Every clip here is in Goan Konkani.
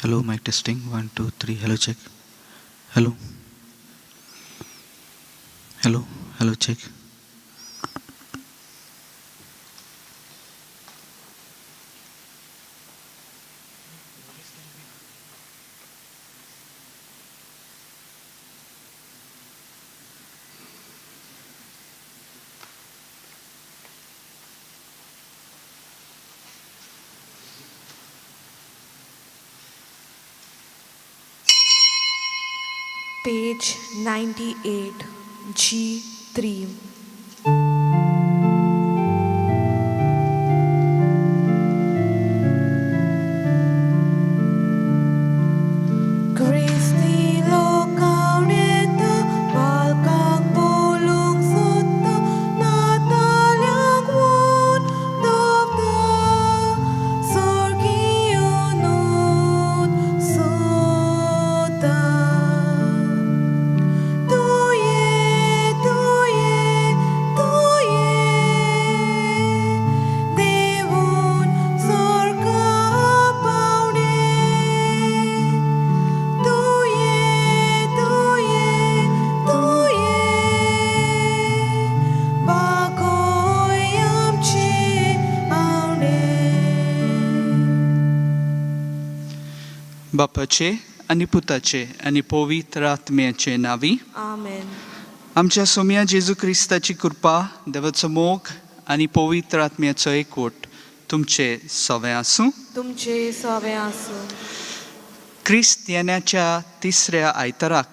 Hello, mic testing. 1 2 3. Hello, check. Hello, hello, hello, check. Page 98, G3. क्रिस्ती लोकावणेता बालकांक बोलूंक सोदता नाताल्यांक वोन दवता स्वर्गीय नोंद सोदता. तूं ये, तूं ये, तूं ये, देवून स्वर्गा पावणे. तूं ये, तूं ये, तूं ये, बागोय आमचे आवणे. बापाचे आनी पुताचे आनी पवित्र आत्म्याचे नांवी. आमेन. आमच्या सोम्या जेजू क्रिस्ताची कृपा, देवाचो मोग आनी पवित्र आत्म्याचो एकवट तुमचे सवें आसूं. तुमचे सवे आसूं. क्रिस्त येण्याच्या तिसऱ्या आयताराक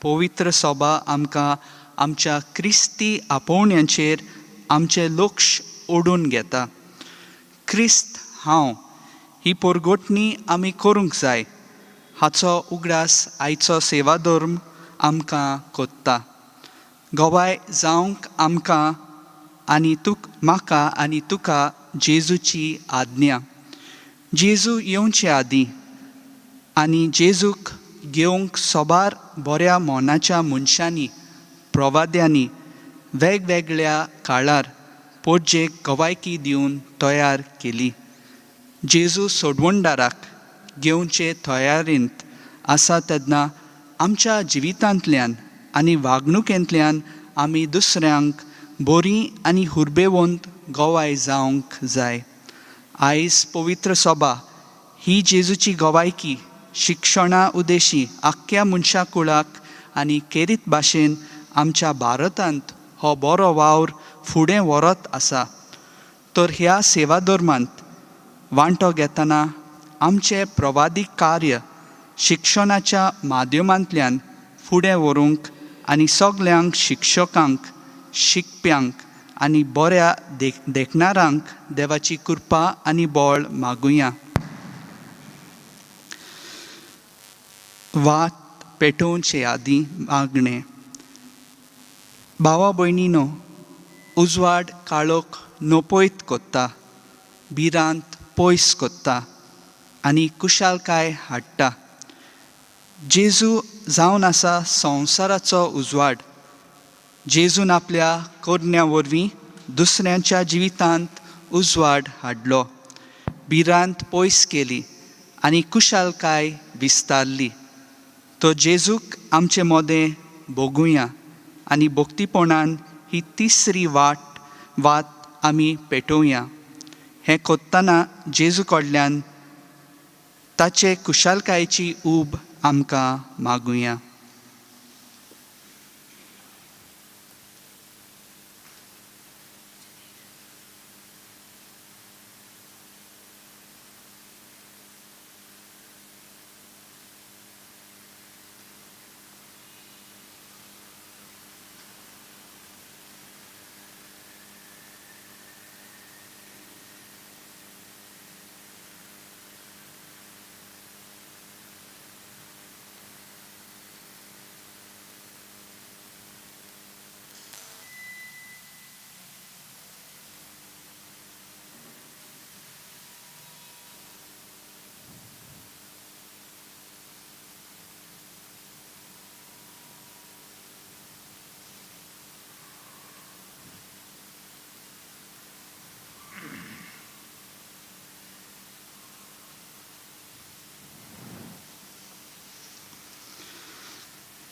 पवित्र सोबा आमकां आमच्या क्रिस्ती आपोवण्यांचेर आमचें लक्ष ओडून घेता. क्रिस्त हांव ही पोरगोटणी आमी करूंक जाय हाचो उगडास आयचो सेवाधर्म आमकां कोत्ता. गवाय जावंक आमकां आनी तुक म्हाका आनी तुका जेजूची आज्ञा. जेजू येवचे आदीं आनी जेजूक घेवंक सोबार बऱ्या मोनाच्या मनशांनी, प्रवाद्यांनी वेगवेगळ्या काळार पोटजेक गवायकी दिवन तयार केली. जेजू सोडवणदाराक घेवचे तयारेंत आसा तेन्ना आमच्या जिवितांतल्यान आनी वागणुकेंतल्यान आमी दुसऱ्यांक बरी आनी हुर्बेवंत गवाय जावंक जाय. आयज पवित्र सभा ही जेजूची गवायकी शिक्षणा उद्देशी आख्ख्या मनशा कुळाक आनी केरीत भाशेन आमच्या भारतांत हो बरो वावर फुडें व्हरत आसा. तर ह्या सेवाधर्मांत वांटो घेतना आमचें प्रवादीक कार्य शिक्षणाच्या माध्यमांतल्यान फुडें व्हरूंक आनी सगल्यांक, शिक्षकांक, शिकप्यांक आनी बऱ्या देखणारांक देवाची कृपा आनी बळ मागुया. वात पेटोवचे आदीं मागणें. भावा भयणीनो, उजवाड काळोख नपयत कोत्ता, भिरांत पयस कोत्ता आनी कुशालकाय हाडटा. जेजू जावन आसा संवसाराचो उजवाड. जेजून आपल्या करण्या वरवीं दुसऱ्यांच्या जिवितांत उजवाड हाडलो, भिरांत पयस केली आनी कुशालकाय विस्तारली. तो जेजूक आमचे मोदें भोगुया आनी भक्तीपणान ही तिसरी वाट वात आमी पेटोवया. हें कोत्तना जेजू कडल्यान ताचे कुशालकायेची ऊब आमकां मागुया.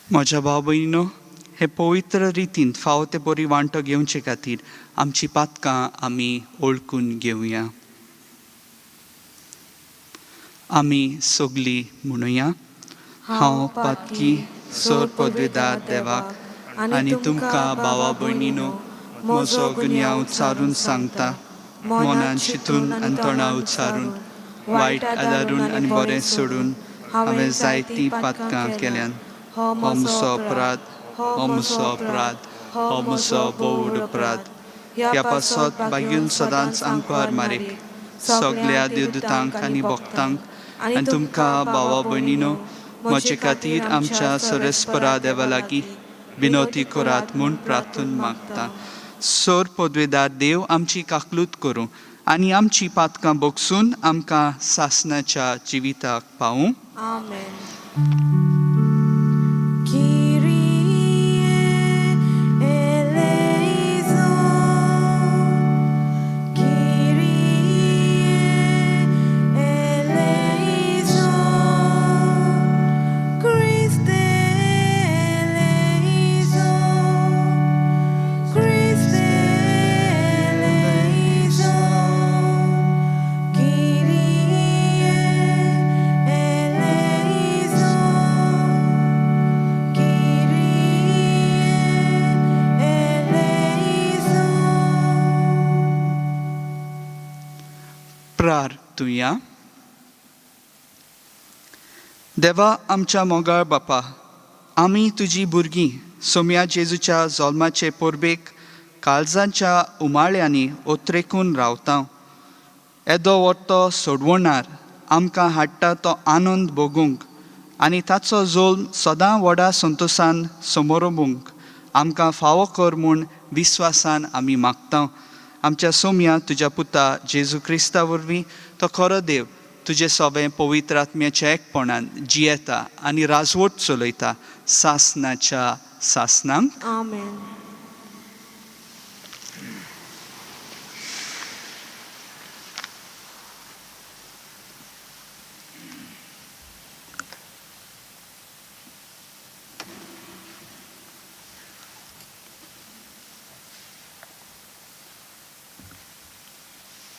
म्हज्या भाव भयणीनो, हे पवित्र रितीन फावो ते बरी वांटो घेवचे खातीर आमची पातकां आमी ओळखून घेवया. आमी सगलीं म्हणुया, हांव पातकी सोर पदवेदार देवाक आनी तुमकां भावा भयणीनो म्हजो गुन्यांव उच्चारून सांगता, मनान चिंतून आनी तोंडा उच्चारून, वायट आदारून आनी बरें सोडून हांवें जायतीं पातकां केल्यान. हो म्हजो अपराध, हो म्हजो अपराध, हो म्हजो भोव अपराध. ह्या पासत बागीन सदांच आंकवार मारीक, सगल्या देवदूतांक आनी भक्तांक आनी तुमकां भावा भयणीनो म्हजे खातीर आमच्या सरेस्परा देवा लागीं विनोती करात म्हूण प्रार्थून मागता. सोर पदवेदार देव आमची काकलूत करूं आनी आमची पातकां बोगसून आमकां सासणाच्या जिविताक पावूं. आमेन. Kyrie eleison, Kyrie eleison, Christe eleison, Christe eleison, Kyrie eleison, Kyrie eleison. प्रार्थुया. देवा आमच्या मोगाळ बापा, आमी तुजी भुरगीं सोम्या जेजूच्या जल्माचे परबेक काळजांच्या उमाळ्यांनी ओत्रेकून रावता. येदो व्हडतो सोडवणार आमकां हाडटा तो आनंद भोगूंक आनी ताचो जल्म सदां व्हडा संतोसान समोरंबूंक आमकां फावो कर म्हूण विस्वासान आमी मागता. आमच्या सोम्या तुज्या पुता जेजू क्रिस्ता वरवीं, तो खरो देव तुजें सोबें पवित्र आत्म्याच्या एकपणान जियेता आनी राजवट चलयता सासनाच्या सासनांक. आमेन.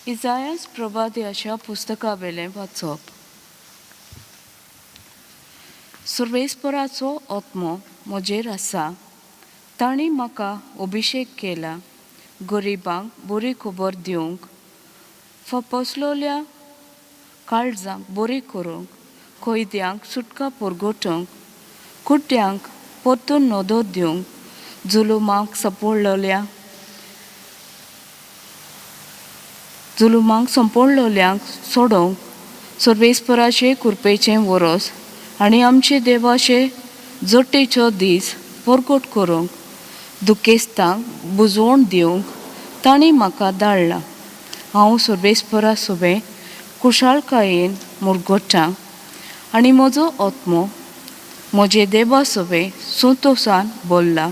इजायास प्रभाद्याच्या पुस्तकावेलें वाचप. सुर्वेस्पराचो आत्मो म्हजेर आसा, तांणी म्हाका अभिशेक केला गरिबांक बरी खबर दिवंक, फपसलोल्या काळजांक बरी करूंक, कैद्यांक सुटका पुरगोटूंक, कुड्ड्यांक परतून नदर दिवंक, जुलुमाक सपोडलोल्या जुलुमाक संपडलोल्यांक सोडोवंक, सर्वेस्पराचे कृपेचें वरोस आनी आमचे देवाचे जोटेचो दीस परगट करूंक, दुखेस्तांक बुजवण दिवंक तांणी म्हाका धाडला. हांव सर्वेस्परा सुबें कुशाळकायेन मुरगोटा आनी म्हजो आत्मो म्हजे देवा सुबें संतोसान बोल्ला.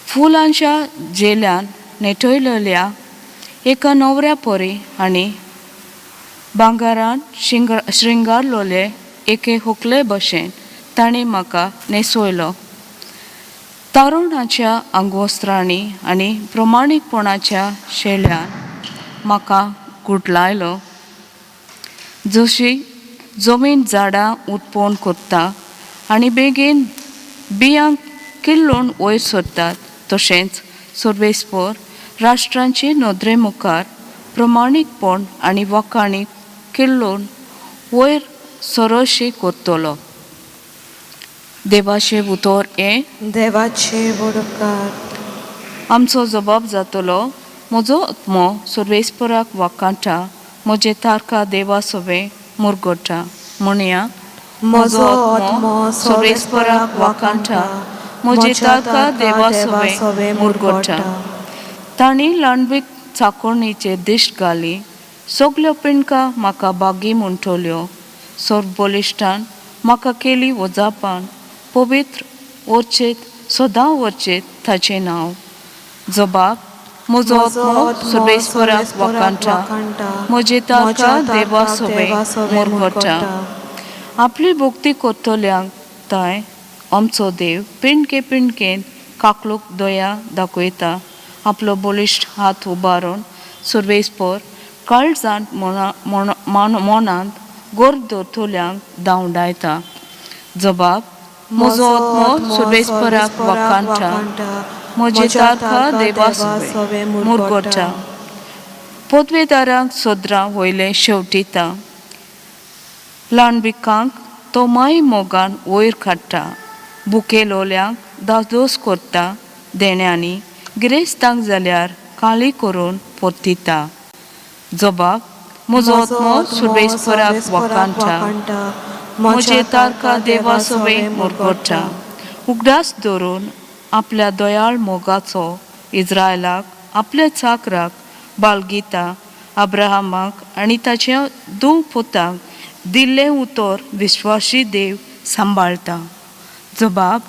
फुलांच्या झेल्यान नेटयलेल्या एका न्हवऱ्या परी आनी भांगरान श्रृंगारलोले एके होकले भशेन तांणी म्हाका न्हेसयलो. तारुणाच्या आंगवस्त्रांनी आनी प्रमाणीकपणाच्या शेल्यान म्हाका गुठलायलो. जशी जमीन झाडां उत्पन्न करता आनी बेगीन बियांक किल्लोवन वयर सरतात, तशेंच सर्वेस्पर राष्ट्रांचे नदरे मुखार प्रमाणीकपण आनी वखाणी किल्लोवन वयर सरशी करतलो. देवाचें उतर हें. देवाचे वडकार. आमचो जबाब जातलो, म्हजो आत्मो सर्वेस्पराक वाकांटा, म्हजे तारका देवा सोबें मुरगोटा. म्हणया, म्हजो आत्मो सर्वेस्पराक वाकांटा, म्हजे म्हज्या तारका तारका देवा देवा सोबें सोबें मुरगोटा. मुरगोटा. तांणी लांडवीक चाकोरणीचेर दिश्ट घाली, सगल्यो पिंडका म्हाका बागी म्हणटल्यो. सर्वबलिश्ठान म्हाका केली वजापान, पवित्र वरचेत सदां वरचेत ताचें नांव. जबाब, म्हजो म्हजो आत्मो आत्मो सर्वेस्पराक सर्वेस्पराक वाकांटा, वाकांटा, म्हजे म्हज्या तारका देवा तारका सोबें देवा सोबें मुरगोटा. मुरगोटा. आपली भक्ती करतल्यांक तांय आमचो देव पिंडके पिंडकेन काकलूक दया दाखयता. आपलो बळिश्ट हात उबारून सुर्वेस्पर काळजांत मनांत गर्भ दवरतल्यांक धांवडायता. जबाब. म्हजो आत्मो सुर्वेस्पराक वाखाणटा, म्हजी तारखा देवा सवें मुरगोटा. पदवेदारांक सोदरां वयलें शेवटिता, ल्हानभिकांक तो माय मोगान वयर काडटा. भुकेलोल्यांक दादोस करता देण्यांनी, गिरेस्तांक जाल्यार काळी करून परतिता. जबाब. म्हजो आत्मो सुर्वेस्पराक वाखाणटा, म्हजे तारखा देवा सवें मुरगोटा. उगडास धरून आपल्या दयाळ मोगाचो इज्रायलाक आपल्या चाकराक बालगिता. अब्राहमाक आनी ताच्या दोन पुतांक दिल्लें उतर विश्वासी देव सांबाळटा. जबाब.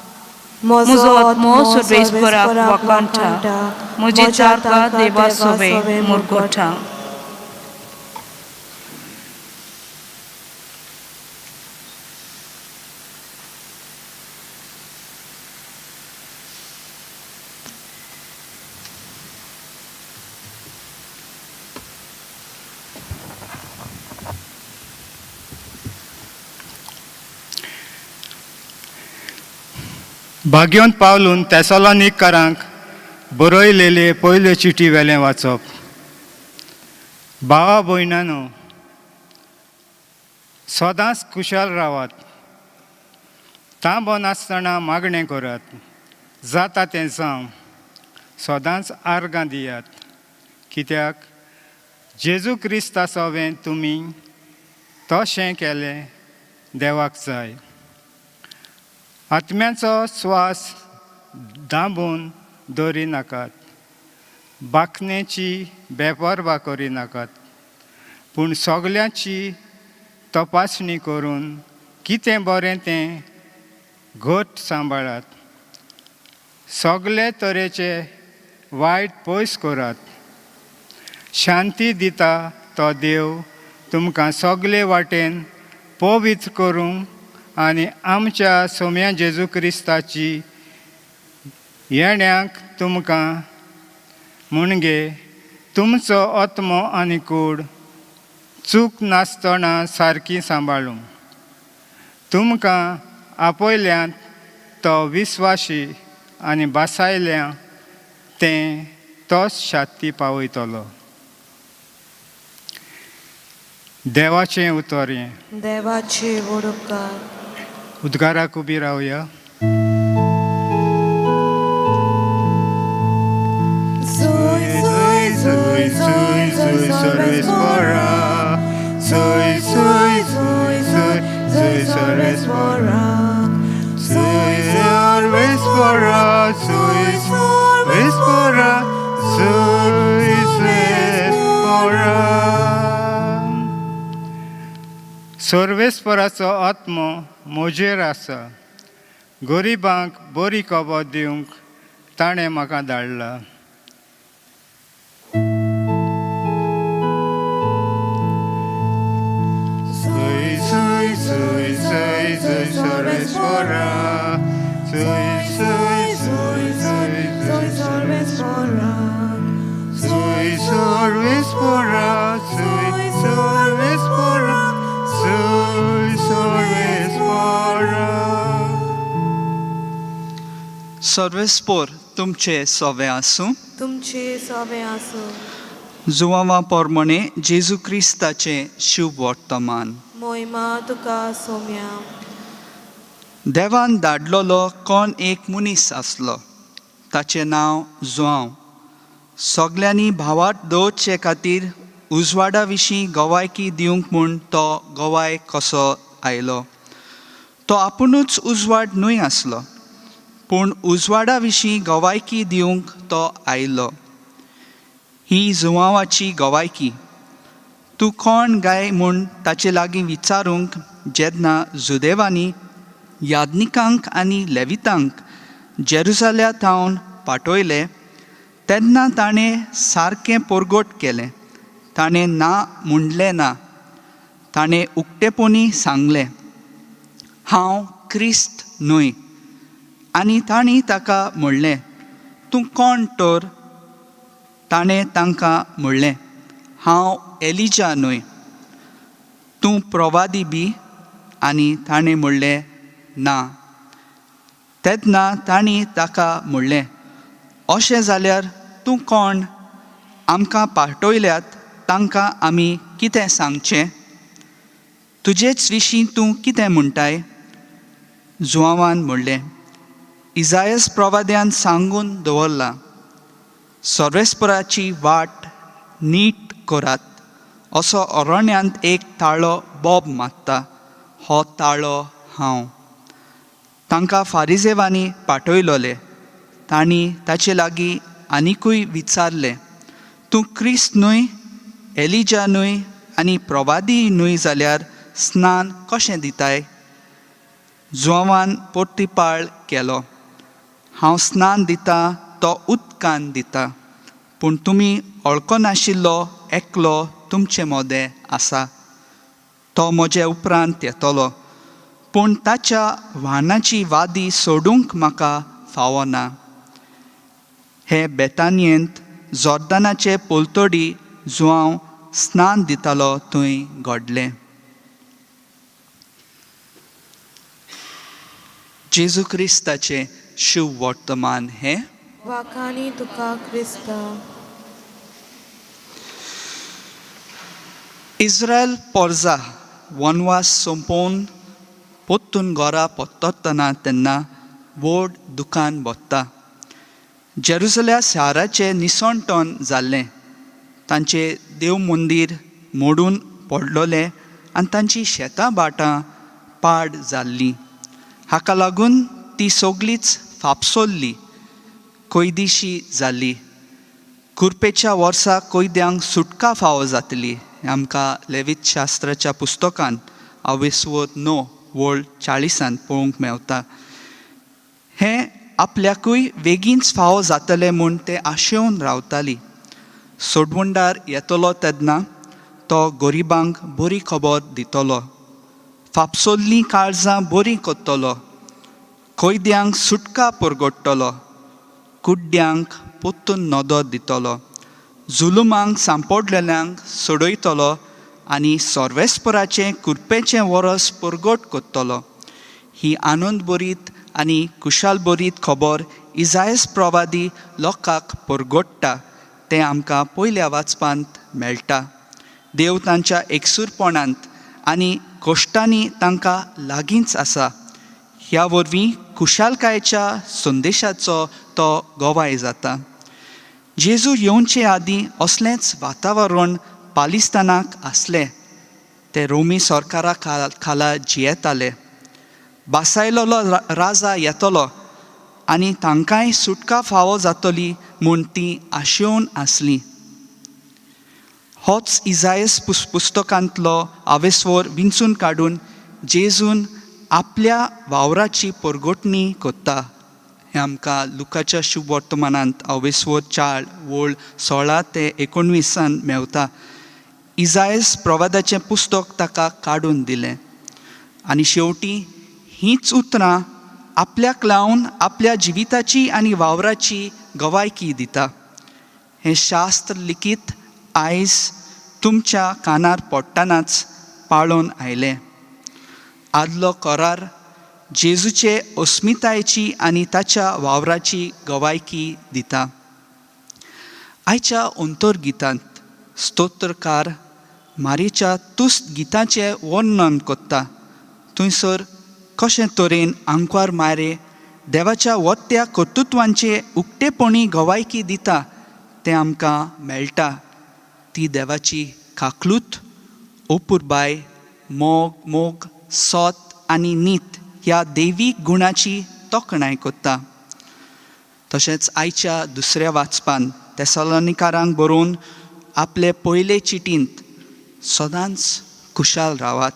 म्हजो आत्मो सुर्वेस्पराक वाखाणटा, म्हजी तारखा देवा सवें मुरगोटा. भाग्योन पावलून तेसोलोनिकरांक बरयलेले पयले चिटी वेलें वाचप. भावा भयणानो, सदांच खुशाल रावात, तांबो नासतना मागणें करात, जाता तें जावं, सदांच आर्गां दियात, कित्याक जेजू क्रिस्ता सवें तुमी तशें केलें देवाक जाय. आत्म्याचो स्वास दांबून दवरिनाकात, बाकनेची बेपर्वा करिनाकात, पूण सगल्यांची तपासणी करून कितें बरें तें घट सांबाळात. सगळे तरेचे वायट पयस करात. शांती दिता तो देव तुमकां सगळे वाटेन पवित्र करूंक आनी आमच्या सोम्या जेजू क्रिस्ताची येण्याक तुमकां म्हणगे तुमचो आत्मो आनी कूड चूक नासतना सारकी सांबाळूं. तुमकां आपयल्यांत तो विस्वाशी आनी बासायल्या तें तोच शांती पावयतलो. देवाचें उतर हें. देवाचे व्हड उपकार. उद्गाराक उबी रावया. Zoy, zoy, zoy, zoy, zoy, सर्वेस्परा, zoy, zoy, zoy, zoy, zoy, सर्वेस्परा, zoy, सर्वेस्परा, zoy, सर्वेस्परा, zoy, सर्वेस्परा. सर्वेस्पराचो आत्मो म्हजेर आसा, गरिबांक बरी खबर दिवंक ताणें म्हाका धाडला. Zoy, zoy, zoy, zoy, zoy, सर्वेस्परा, zoy, zoy, zoy, zoy, zoy, सर्वेस्परा, zoy, सर्वेस्परा, zoy, सर्वेस्परा, zoy, सर्वेस्परा. सर्वेस्पोर तुमचे सोवे आसूं. तुमचे सवे आसूं. जुवांवा पोरमणे जेजू क्रिस्ताचें शुभ वर्तमान. मोहिमा तुका सोम्या. देवान धाडलेलो कोण एक मनीस आसलो, ताचें नांव जुआंव. सगल्यांनी भावार्थ दवरचे खातीर उजवाडा विशीं गवायकी दिवंक म्हूण तो गवाय कसो आयलो. तो आपुणूच उजवाड न्हय आसलो, पूण उजवाडा विशीं गवायकी दिवंक तो आयलो. ही जुआंवाची गवायकी. तूं कोण गाय म्हूण ताचे लागीं विचारूंक जेन्ना जुदेवांनी याज्ञिकांक आनी लेवितांक जेरुजाल्या थावन पाठयले, तेन्ना ताणें सारकें परगट केलें. ताणें ना म्हणलें ना, ताणें उक्तेपणी सांगलें, हांव क्रिस्त न्हय. आनी तांणी ताका म्हणलें, तूं कोण तर? ताणें तांकां म्हणलें, हांव एलिजा न्हय. तूं प्रवादी बी? आनी ताणें म्हणलें, ना. तेन्ना तांणी ताका म्हणलें, अशें जाल्यार तूं कोण? आमकां पाठयल्यात तांकां आमी कितें सांगचें? तुजेच विशीं तूं कितें म्हणटाय? जुआंवान म्हणलें, इजायस प्रवाद्यान सांगून दवरलां, सर्वेस्पराची वाट नीट करात, असो अरण्यांत एक ताळो बोब मारता, हो ताळो हांव. तांकां फारिजेवांनी पाठयलोले. तांणी ताचे लागीं आनिकूय विचारलें, तूं क्रिस्त न्हय, एलिजा न्हय आनी प्रवादी न्हय जाल्यार स्नान कशें दिताय? जुआंवान पोर्तिपाळ केलो, हांव स्नान दिता तो उदकान दिता, पूण तुमी वळखनाशिल्लो एकलो तुमचे मदें आसा. तो म्हजे उपरांत येतलो, पूण ताच्या वाहनाची वादी सोडूंक म्हाका फावना. हे बेतानयेंत जोर्दानाचे पलतडी जुआंव स्नान दितालो थंय घडलें. जेजू क्रिस्ताचें शुभ वर्तमान हें. वाखाणी तुका क्रिस्ता. इस्रायल पोरजा वनवास सोंपोवन परतून घरा परततना तेन्ना व्हड दुकान भरता. जेरुजल्या शाराचें निसणटण जाल्लें, तांचें देव मंदीर मोडून पडलोलें आनी तांचीं शेतां भाटां पाड जाल्लीं. हाका लागून ती सगळीच फापसल्ली, कैदिशी जाल्ली. कुरपेच्या वर्सा कैद्यांक सुटका फावो जातली हें आमकां लेवीत शास्त्राच्या पुस्तकान अवेस्वत 9 वळ 40 पळोवंक मेवता. हें आपल्याकूय बेगीनच फावो जातलें म्हूण ते आशेवन रावताली. सोडवणदार येतलो तेन्ना तो गरिबांक बरी खबर दितलो, फापसल्लीं काळजां बरीं करतलो, कैद्यांक सुटका परगडटलो, कुड्ड्यांक परतून नदर दितलो, जुलुमांक सांपडलेल्यांक सोडयतलो आनी सर्वेस्पराचें कुरपेचें वरस परगट करतलो. ही आनंदभरीत आनी कुशालभरीत खबर इजायस प्रवादी लोकांक परगडटा तें आमकां पयल्या वाचपांत मेळटा. देव तांच्या एकसूरपणांत आनी कश्टांनी तांकां लागींच आसा. ह्या वरवीं खुशालकायेच्या संदेशाचो तो गवाय जाता. जेजू येवचे आदीं असलेंच वातावरण पालिस्तानाक आसलें. ते रोमी सरकारा खाला जियेताले. बासायलोलो राजा येतलो आनी तांकांय सुटका फावो जातली म्हूण तीं आशेवन आसलीं. होच इजायस पुस्तकांतलो आवेस्वर विंचून काडून जेजून आपल्या वावराची परगटणी करता. हें आमकां लुकाच्या शुभ वर्तमानांत अवेस्वर 4 वळ 16 ते 19 मेवता. इजायस प्रवादाचें पुस्तक ताका काडून दिलें आनी शेवटी हींच उतरां आपल्याक लावन आपल्या जिविताची आनी वावराची गवायकी दिता. हें शास्त्र लिखीत आयज तुमच्या कानार पडटनाच पाळोवन आयलें. आदलो करार जेजूचे अस्मितायेची आनी ताच्या वावराची गवायकी दिता. आयच्या अंतर्गितांत स्तोत्रकार मारीच्या तुस्त गिताचें वर्णन करता. थंयसर कशें तरेन आंकवार मारे देवाच्या वत्या कर्तृत्वांचे उक्तेपणी गवायकी दिता तें आमकां मेळटा. ती देवाची काकलूत, अपुरबाय, मोग, मोग, सोत आनी नीत ह्या दैवीक गुणाची तोखणाय करता. तशेंच आयच्या दुसऱ्या वाचपान तेसलोनिकारांक बरोवन आपले पयले चिटींत सदांच खुशाल रावात,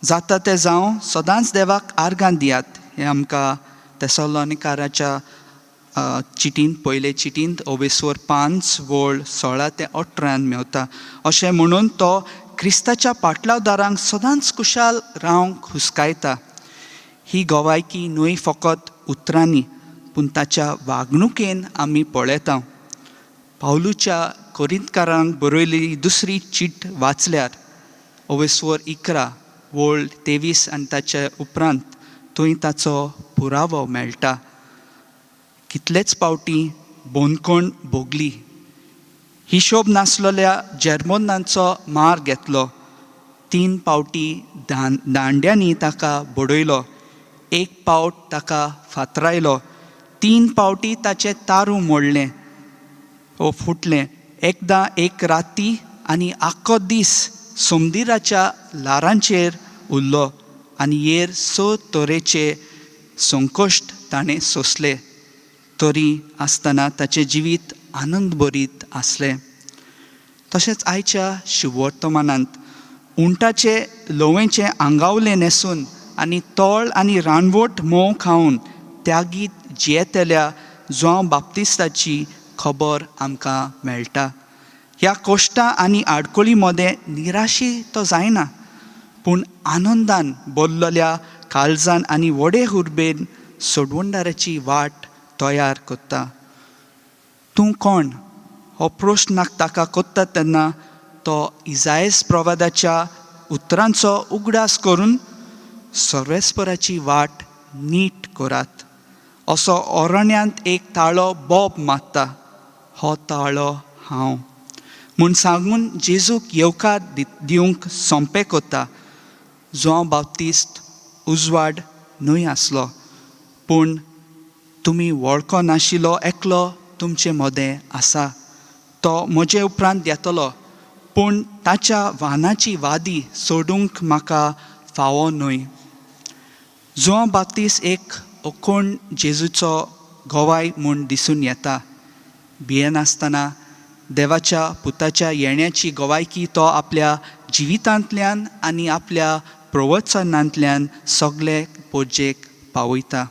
जाता तें जावं सदांच देवाक आर्गां दियात हें आमकां तेसलोनिकाराच्या चिटींत पयले चिटींत ओवेस्वर 5 वळ 16 ते 18 मेवता. अशें म्हणून तो क्रिस्ताच्या पाटलावदारांक सदांच खुशाल रावंक हुस्कायता. ही गवायकी न्हय फकत उतरांनी पूण ताच्या वागणुकेन आमी पळयता. पावलूच्या कोरिंतकारांक बरयल्ली दुसरी चीट वाचल्यार ओवेस्वर 11 वळ 23 आनी ताच्या उपरांत थंय ताचो पुरावो मेळटा. कितलेच पावटी बंदखण भोगली, हिशोब नासलेल्या जेर्मोनांचो मार घेतलो, 3 पावटी दांड्यांनी ताका बडयलो, 1 पावट ताका फातरायलो, 3 पावटी ताचें तारू मोडलें ओ फुटलें, एकदां एक राती आनी आख्खो दीस समुद्राच्या ल्हारांचेर उरलो आनी येर 6 तरेचे संकश्ट ताणें सोंसले. तरी आसतना ताचें जिवीत आनंदभरीत आसलें. तशेंच आयच्या शिवर्तमानांत उंटाचे लोवेचें आंगावलें न्हेसून आनी तोळ आनी रानवट म्होंव खावन त्यागीत जियेतल्या जुआंव बाप्तिस्ताची खबर आमकां मेळटा. ह्या कश्टां आनी आडखळी मदें निराशी तो जायना, पूण आनंदान भरलेल्या काळजान आनी व्हडे हुर्बेन सोडवणदाराची वाट तयार करता. तूं कोण हो प्रश्न ताका करता तेन्ना तो इजायस प्रवादाच्या उतरांचो उगडास करून सर्वेस्पराची वाट नीट करात असो अरण्यांत एक ताळो बोब मारता, हो ताळो हांव म्हूण सांगून जेजूक येवकार दिवंक सोंपें करता. जुआंव बाप्तिस्त उजवाड न्हय आसलो, पूण तुमी वळखो नाशिल्लो एकलो तुमचे मदें आसा, तो म्हजे उपरांत येतलो, पूण ताच्या वाहनाची वादी सोडूंक म्हाका फावो न्हय. जुआंव बाप्तिस्त एक अकोण जेजूचो गवाय म्हूण दिसून येता. भियेनासतना देवाच्या पुताच्या येण्याची गवायकी तो आपल्या जिवितांतल्यान आनी आपल्या प्रवचनांतल्यान सगळे पोरजेक पावयता.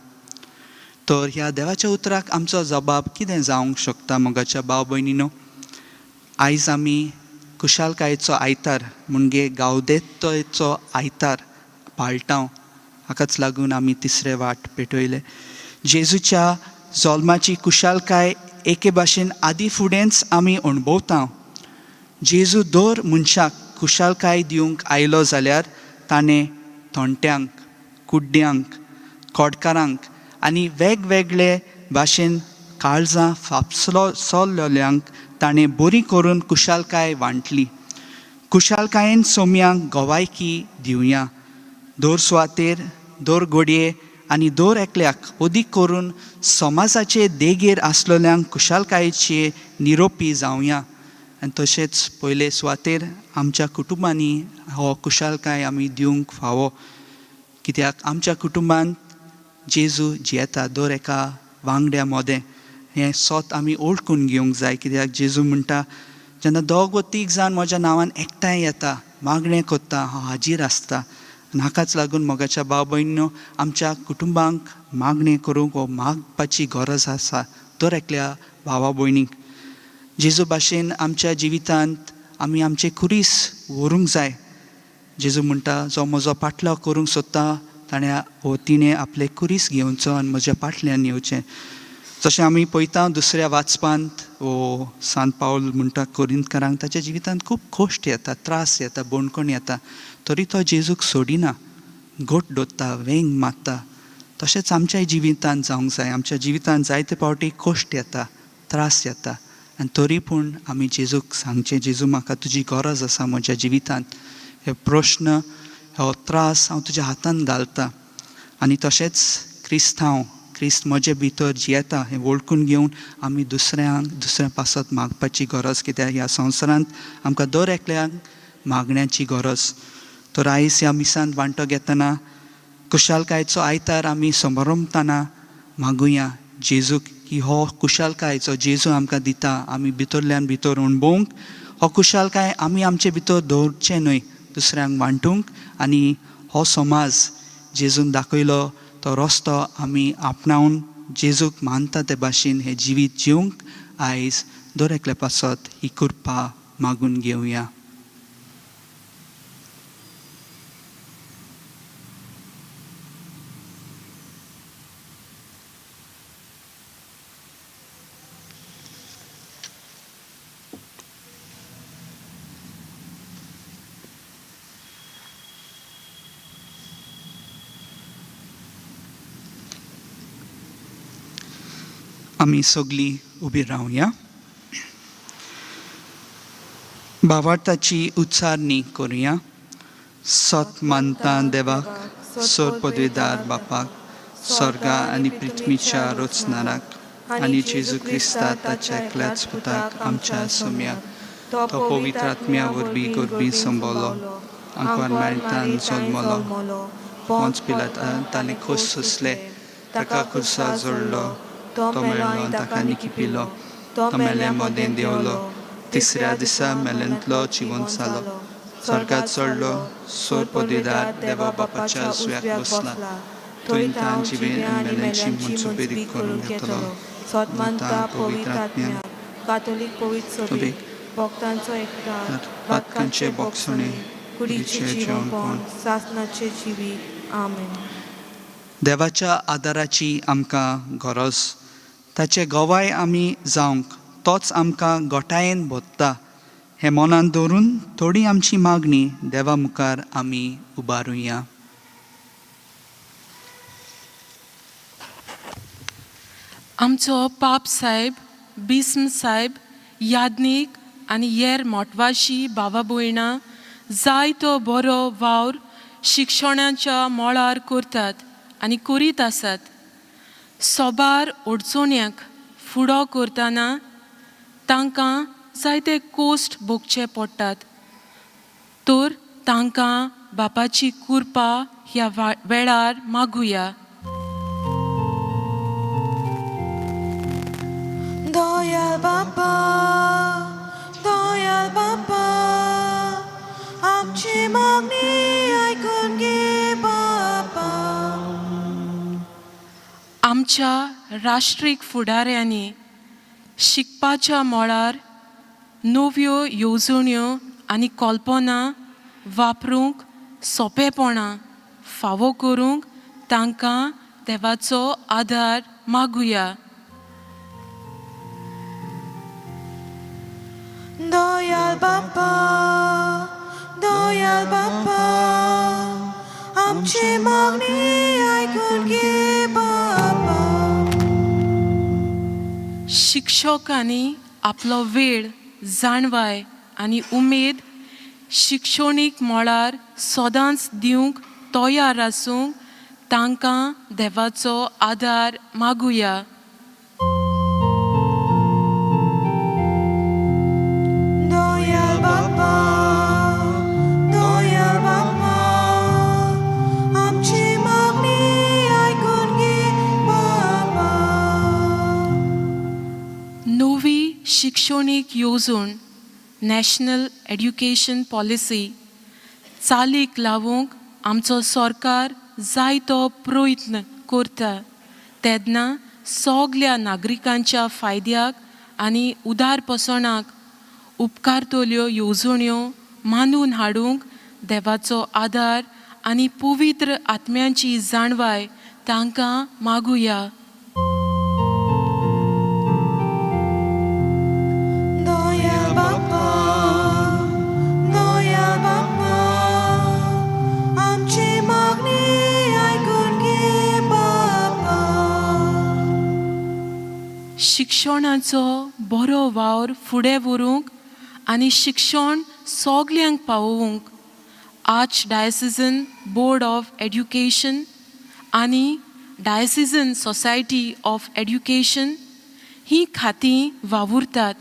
तर ह्या देवाच्या उतराक आमचो जबाब कितें जावंक शकता मोगाच्या भाव भयणीनो? आयज आमी खुशालकायेचो आयतार म्हणजे गावदेतोचो आयतार पाळटा, हाकाच लागून आमी तिसरे वाट पेटयले. जेजूच्या जल्माची खुशालकाय एके भाशेन आदी फुडेंच आमी अणभवता. जेजू दर मनशाक खुशालकाय दिवंक आयलो जाल्यार ताणें थोंट्यांक, कुड्ड्यांक, खोडकारांक आनी वेगवेगळे भाशेन काळजां फापसलो सोल्लोल्यांक ताणें बरी करून खुशालकाय वांटली. खुशालकायेन सोम्यांक गवायकी दिवया. दर सुवातेर, दर घडये आनी दर एकल्याक अदीक करून समाजाचे देगेर आसलेल्यांक खुशालकायेचे निरोपी जावया. आनी तशेंच पयले सुवातेर आमच्या कुटुंबांनी हो खुशालकाय आमी दिवंक फावो, कित्याक आमच्या कुटुंबांत जेजू जियेता दर एका वांगड्या मदें. हें सोत आमी ओळखून घेवंक जाय, कित्याक जेजू म्हणटा जेन्ना 2 वा 3 जाण म्हज्या नांवान एकठांय येता, मागणें करता, हांव हाजीर आसता. आनी हाकाच लागून मोगाच्या भाव भयणीनो आमच्या कुटुंबांक मागणें करूंक वो मागपाची गरज आसा दर एकल्या भावा भयणीक. जेजू भाशेन आमच्या जिवितांत आमी आमचें खुरीस व्हरूंक जाय. जेजू म्हणटा जो म्हजो पाटलाव करूंक सोदता ताणें वो तिणें आपलें खुरीस घेवचो आनी म्हज्या पाटल्यान येवचें. जशें आमी पळयता दुसऱ्या वाचपांत वो सांत पावल म्हणटा कोरिंतकारांक ताच्या जिवितांत खूब कश्ट येता, त्रास येता, बणकण येता, तरी तो जेजूक सोडिना, घट दवरता, वेंग मारता. तशेंच आमच्याय जिवितांत जावंक जाय. आमच्या जिवितांत जायते पावटी कश्ट येता, त्रास येता, आनी तरी पूण आमी जेजूक सांगचें, जेजू म्हाका तुजी गरज आसा म्हज्या जिवितांत, हे प्रश्न, हो त्रास हांव तुज्या हातान घालता. आनी तशेंच क्रिस्तांव, क्रिस्त म्हजे भितर जियेता हें वळखून घेवन आमी दुसऱ्यांक दुसऱ्या पासत मागपाची गरज, कित्याक ह्या संवसारांत आमकां दर एकल्याक मागण्याची गरज. तर आयज ह्या मिसांत वांटो घेतना खुशालकायेचो आयतार आमी समारंभताना मागुया जेजूक की हो खुशालकाय जो जेजू आमकां दिता आमी भितरल्यान भितर अणभवंक, हो खुशालकाय आमी आमचे भितर दवरचें न्हय, दुसऱ्यांक वांटूंक. आनी हो समाज जेजून दाखयलो तो रस्तो आमी आपणावन जेजूक मानता ते भाशेन हें जिवीत जिवंक आयज दर एकल्या पासत ही कृपा मागून घेवया. आमी सगलीं उबी रावया. भावार्थाची उच्चारणी करुया. सत मानता देवाक, सोर पदवीदार बापाक, स्वर्गा आनी पृथ्वीच्या रचणाराक, आनी जेजू क्रिस्ता ताच्या एकल्याच पुताक आमच्या सोम्याक, तो पवित्र आत्म्या वरवीं गोरबी संबलो, आंकवार मारितान जल्मलो, पोंच पिलातान ताणें खोस सोंसले, ताका खुर्सा जोडलो, तो मेलो आनी ताका निकिपिलो, तो मेल्या मदें देंवलो, तिसऱ्या दिसा मेल्यांतलो जिवंत जालो, स्वर्गात चडलो, सोर पदवीदार देवा बापाच्या उजव्याक बसला, थंय ताण जिवें आनी मेल्यांची मनसुबेरी करूंक येतलो. सतमानता पवित्र आत्म्याक, कातोलीक पवित्र सभेक, भक्तांचो एकठार, पातकांचे बोगसणे, कुडीचे जिवनपण, सासनाचे जिवीत. आमेन. देवाच्या आदाराची आमकां गरज. ताचे गवाय आमी जावंक तोच आमकां गोठायेन भोत्ता हें मनांत दवरून थोडी आमची मागणी देवा मुखार आमी उबारुया. आमचो पाप साहेब, बिस्म साहेब, याज्ञीक आनी हेर मोटवाशी भावा भयणां जायतो बरो वावर शिक्षणाच्या मळार करतात आनी करीत आसात. सोबार अडचण्यांक फुडो करतना तांकां जायते कोश्ट भोगचे पडटात, तर तांकां बापाची कृपा ह्या वेळार मागुया. दयाळ बापा, दयाळ बापा, आमची मागणी आयकून घे बापा. आमच्या राष्ट्रीक फुडाऱ्यांनी शिकपाच्या मळार नव्यो येवजण्यो आनी कल्पना वापरूंक सोंपेपणां फावो करूंक तांकां देवाचो आदार मागुया. दयाळ बापा, दयाळ बापा, आमची मागणी आयकून घे बापा. शिक्षकांनी आपलो वेळ, जाणवाय आनी उमेद शिक्षणीक मळार सदांच दिवंक तयार आसूंक तांकां देवाचो आदार मागुया. दयाळ बापा, दयाळ बापा, आमची मागणी आयकून घे बापा. नवी शिक्षणीक येवजण, नॅशनल एड्युकेशन पॉलिसी चालीक लावूंक आमचो सरकार जायतो प्रयत्न करता तेन्ना सगल्या नागरिकांच्या फायद्याक आनी उदारपसणाक उपकारतल्यो येवजण्यो मानून हाडूंक देवाचो आदार आनी पवित्र आत्म्यांची जाणवाय तांकां मागुया. दयाळ बापा, दयाळ बापा, आमची मागणी आयकून घे बापा. शिक्षणाचो बरो वावर फुडें व्हरूंक आनी शिक्षण सगल्यांक पावोवंक arch diocesan board of education आनी डायसिजन सोसायटी ऑफ एड्युकेशन हीं खातीं वावुरतात.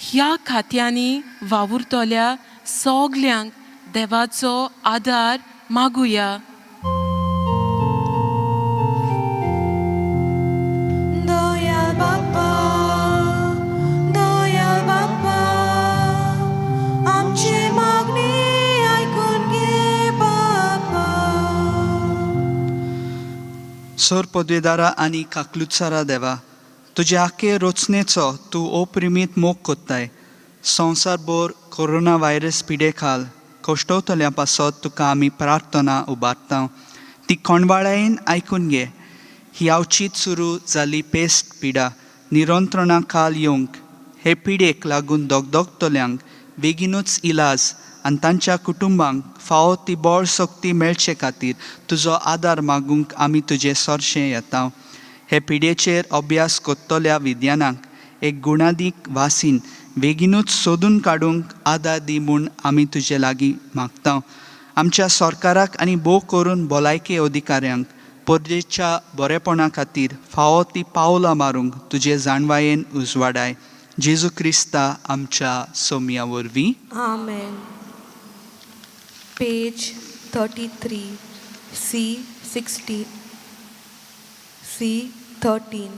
ह्या खात्यांनी वावुरतल्या सगल्यांक देवाचो आदार मागुया. दयाळ बापा, दयाळ बापा, आमची मागणी आयकून घे बापा. सोर पदवेदारा आनी काकलुत्सारा देवा, तुजे आखे रचनेचो तूं अपरिमीत मोग कोत्ताय. संवसारभर कोरोना व्हायरस पिडे खाल कश्टवतल्या पासत तुका आमी प्रार्थना उबारता, ती कोणवाळायेन आयकून घे. ही अवचीत सुरू जाल्ली पेस्ट पिडा नियंत्रणा खाल येवंक, हे पिडेक लागून दगदगतल्यांक बेगीनूच इलाज आनी तांच्या कुटुंबांक फावो ती बळ शक्ती मेळचे खातीर तुजो आदार मागूंक आमी तुजे सरशें येता. हे पिडेचेर अभ्यास करतल्या विज्ञानाक एक गुणादीक वासीन बेगीनूच सोदून काडूंक आदार दी म्हूण आमी तुजे लागीं मागता. आमच्या सरकाराक आनी भोव करून भलायकी अधिकाऱ्यांक परजेच्या बरेपणा खातीर फावो ती पावलां मारूंक तुजे जाणवायेन उजवाडाय. जेजू क्रिस्ता आमच्या सोमया वरवीं. आमेन. Page 33, C 60, C 13.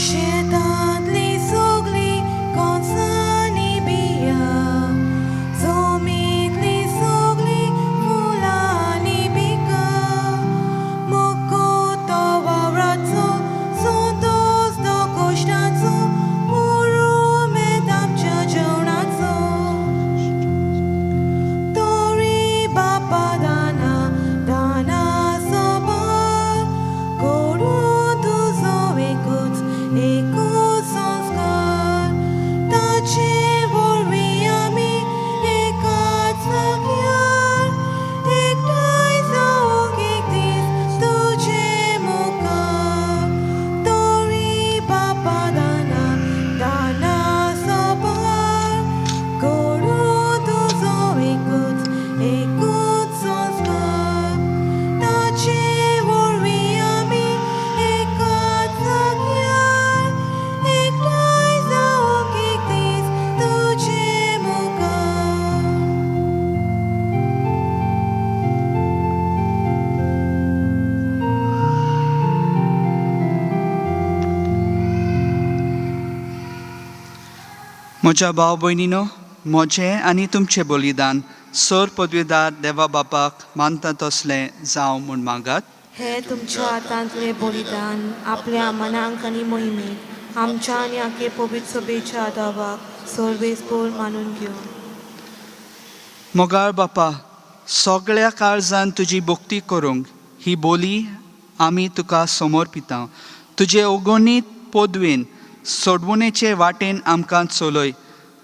शेतांतली सगळी कोणसांनी बिया, जमींतली सगळी फुलांनी पिकां, मोको तो वावराचो, संतोस तो कोश्टाचो, मुरुमेत आमच्या जेवणाचो. तोरी बापा दाना दाना सोबार, करूं तुजो एकूच एकूच संस्कार, ताचे वरवीं आमी एकाच जाग्यार एकठांय जावंक एक दीस तुजे मुखार. तोरी बापा दाना दाना सोबार, करूं तुजो एकूच एकूच संस्कार, ताचे वरवीं आमी एकाच जाग्यार एकठांय जावंक एक दीस तुजे मुखार. म्हज्या भाव भयणीनो, म्हजें आनी तुमचें बलिदान सर पदवीदार देवा बापाक मानता तसलें जावं म्हूण मागात. हे तुमच्या हातांतले बलिदान आपल्या मनांक आनी मोहिमेक आमच्या आनी आखे पवित्र सभेच्या आदावाक सर्वेस्पोर मानून घेवं. मोगाळ बापा, सगळ्या काळजान तुजी भक्ती करूंक ही बोली आमी तुका समर्पिता. तुजे अगणीत पदवेन सोडवणेचे वाटेन आमकां चलय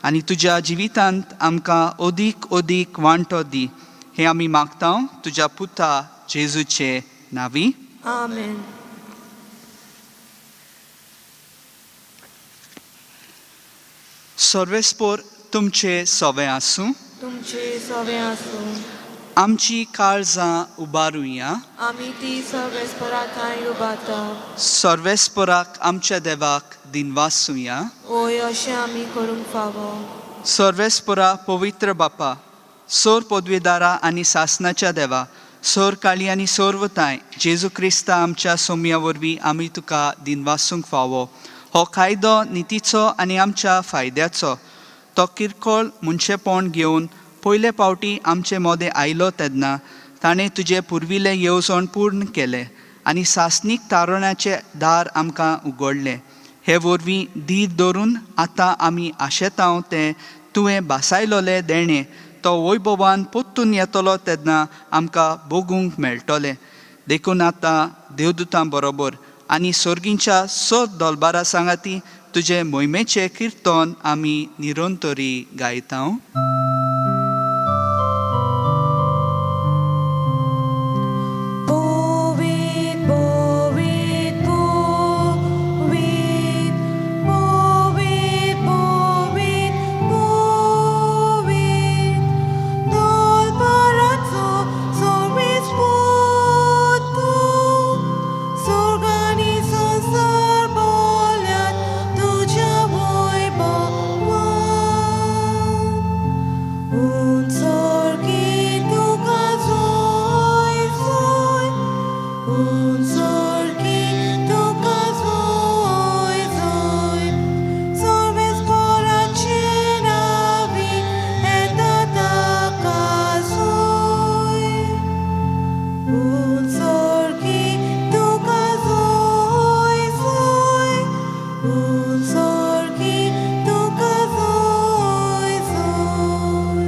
आनी तुज्या जिवितांत आमकां अदीक अदीक वांटो दी, हें आमी मागता तुज्या पुता जेजूचे नांवी. आमेन. सर्वेस्पोर तुमचे सवे आसूं. तुमचे सवे आसूं. आमची काळजां उबारुया. आमी ती सर्वेस्परा थांय उबारता. सर्वेस्पोराक आमच्या देवाक दिनवासुया. ओय, अशें आमी करूंक फावो. सर्वेस्परा पवित्र बापा, सोर पदवेदारा आनी सासनाच्या देवा, सोर काळी आनी सोर्वताय, जेजू क्रिस्ता आमच्या सोमया वरवीं आमी तुका दिनवासूंक फावो. हो कायदो नितीचो आनी आमच्या फायद्याचो. तो किरकोळ मनशेपण घेवन पयले पावटी आमचे मोदें आयलो तेन्ना ताणें तुजें पुर्विल्लें येवजण पूर्ण केलें आनी सासणीक तारणाचें दार आमकां उगडलें. हे वरवीं धीर धरून आतां आमी आशेतांव तें तुवें भासायलोलें देणें तो वैभवान परतून येतलो तेन्ना आमकां भोगूंक मेळटलें. देखून आतां देवदूतां बरोबर आनी सर्गींच्या सत दलबारा सांगाती तुजे मोहिमेचें किर्तन आमी निरंतरी गायता. पवित्र पवित्र पवित्र पवित्र पवित्र पवित्र, दलबाराचो सर्वेस्पोर तूं, स्वर्ग आनी संवसार भरल्यात तुज्या वैभवान. उंचोरकी तुका जोय जोय, उंचोरकी तुका जोय जोय, सर्वेस्पोराचे नांवी येता ताका जोय. उंचोरकी तुका जोय जोय, उंचोरकी तुका जोय जोय.